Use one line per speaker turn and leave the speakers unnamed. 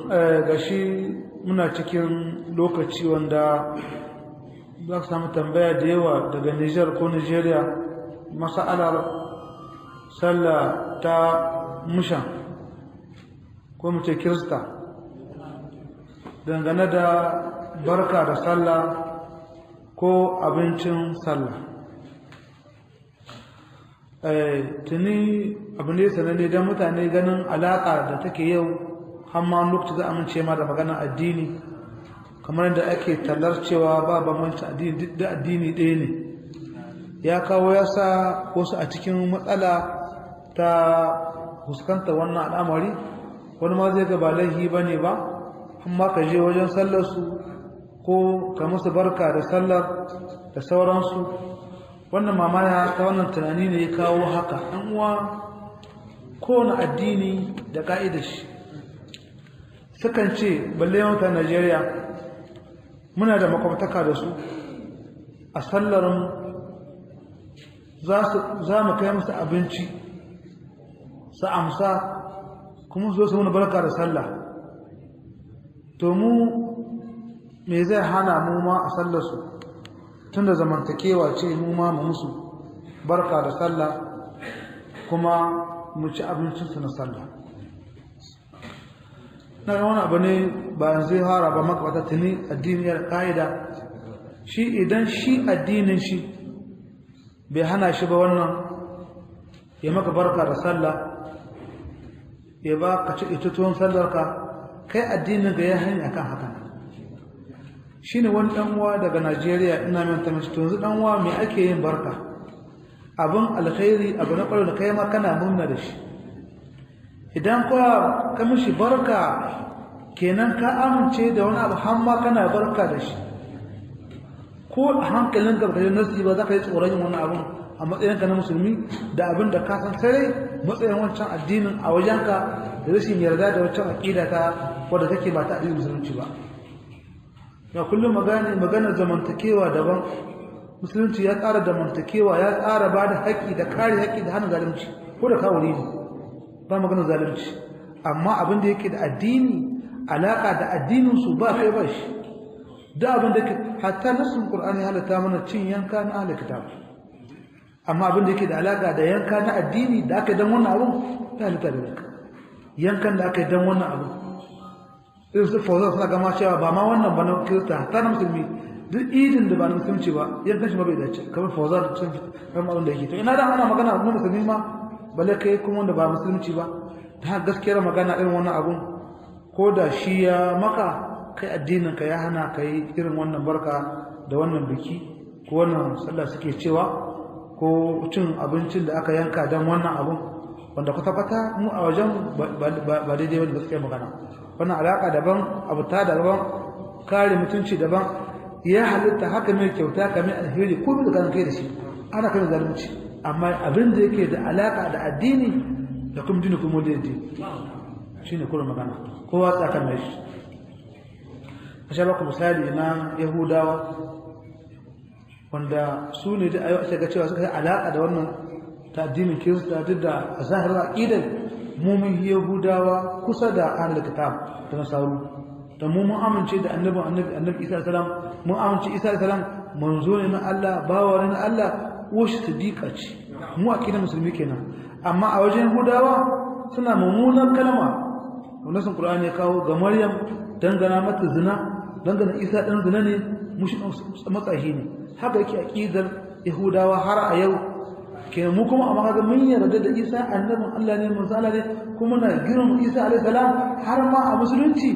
Gashi muna cikin lokaci wanda za ka samu tambaya da yawa daga Niger ko Nigeria, mas'alar sallah ta mushan ko mu ce Kirista, dangane da barka da sallah ko abincin sallah. Tuni abu ne sananne don mutane ganin alaƙa da take yau, hamma lokaci za a amince ma da maganar addini, kamar da ake tallar cewa ba bambanci addini, duk da addini ɗaya ne, ya kawo ya sa wasu a cikin matsala ta fuskanta wannan al'amari. Wani ma zai ga ba laifi ba ne ba, amma ka je wajen sallarsu ko ka musu barka da sallar da sauransu. Wannan mamaya ta wannan tunani ne ya kawo haka. Ɗan uwa, kowane addini da ka'idar shi. Sukan ce balle yawan Najeriya muna da makwabtaka da su, a sallarin za mu kai musu abinci su amsa, kuma su zo su muna barka da sallah. To mu me zai hana mu ma a sallarsu, tunda zamantakewa ce, mu ma mu musu barka da sallah kuma mu ci abincinsu na sallah? Na ga wani abu ne ba yanzu ya fara ba, makwata tuni addini ya ka'ida shi. Idan shi addinin shi bai hana shi ba wannan, ya maka barka da sallah, ya ba ka ci ita tuwon sallarka, kai addinin ka ya hanya kan haka. Shi ne wani ɗan'uwa daga Najeriya ina manta mashi, to yanzu ɗan'uwa, me ake yin barka? Abin alkhairi, abu na ƙwaro da kai ma kana murna da shi. Idan kuwa ka mishi barka, kenan ka amince da wani abu har ma kana barka da shi. Ko a hankalin ka baka nasi ba, za ka yi tsoron yin wani abun a matsayinka na musulmi da abin da ka san sarai matsayin wancan addinin a wajenka, da rashin yarda da wancan aƙida ta wadda take ba ta addinin musulunci ba. Ya kullum magana maganar zamantakewa daban. Musulunci ya tsara zamantakewa, ya tsara ba da haƙƙi da kare haƙƙi da hana zalunci, ko da kawuri ne ba maganar zalunci. Amma abin da yake da addini, alaƙa da addinin su, ba kai ba shi. Da abin da yake hatta nasin Qur'ani halatta mana cin yanka na ahlul kitab, amma abin da yake da alaƙa da yanka na addini da aka yi dan wannan abun, ta halitta da yankan da aka yi dan wannan abun. Irin su Fauzan suna gama cewa ba ma wannan ba na Kirista, ta na musulmi, duk idin da ba na musulunci ba, yankan shi ma bai dace. Kamar Fauzan sun fi kamar abin da yake. To ina da ana magana na musulmi ma, balle kai kuma wanda ba musulunci ba. Ta gaskiyar magana, irin wannan abun, ko da shi ya maka, kai addinin ka ya hana ka yi irin wannan barka da wannan biki ko wannan sallah suke cewa, ko cin abincin da aka yanka don wannan abun, wanda kwata-kwata mu a wajen ba daidai wanda gaskiyar magana. Wannan alaƙa daban, abu ta daban, kare mutunci daban. Ya halitta haka mai kyauta, ka mai alheri, ko da kan kai da shi ana kan zalunci. Amma abin da yake da alaƙa da addini, da kuma dini kuma daidai shine kurin magana, kowa tsakan mai shi. A sha baku misali na Yahudawa, wanda su ne da ayo ake ga cewa suka yi alaƙa da wannan ta addinin Kirista, duk da a zahirin aƙidar mumin Yahudawa kusa da ahlul kitab da Nasaru, da mu mun amince da annabi annabi Isa salam, mun amince Isa salam manzo ne na Allah, bawa ne na Allah, uwashi sadiqa ce. Mu aqidar musulmi kenan. Amma a wajen Yahudawa suna mummunar kalma wannan sun Qur'ani ya kawo ga Maryam, dangana mata zina, dangana Isa dan zina ne, mushi matsahi ne. Haka yake aqidar Yahudawa har a yau kenan. Mu kuma amma kaga mun yarda da Isa annabin Allah ne, manzo Allah ne, kuma na girma Isa alaihi salam har ma a musulunci.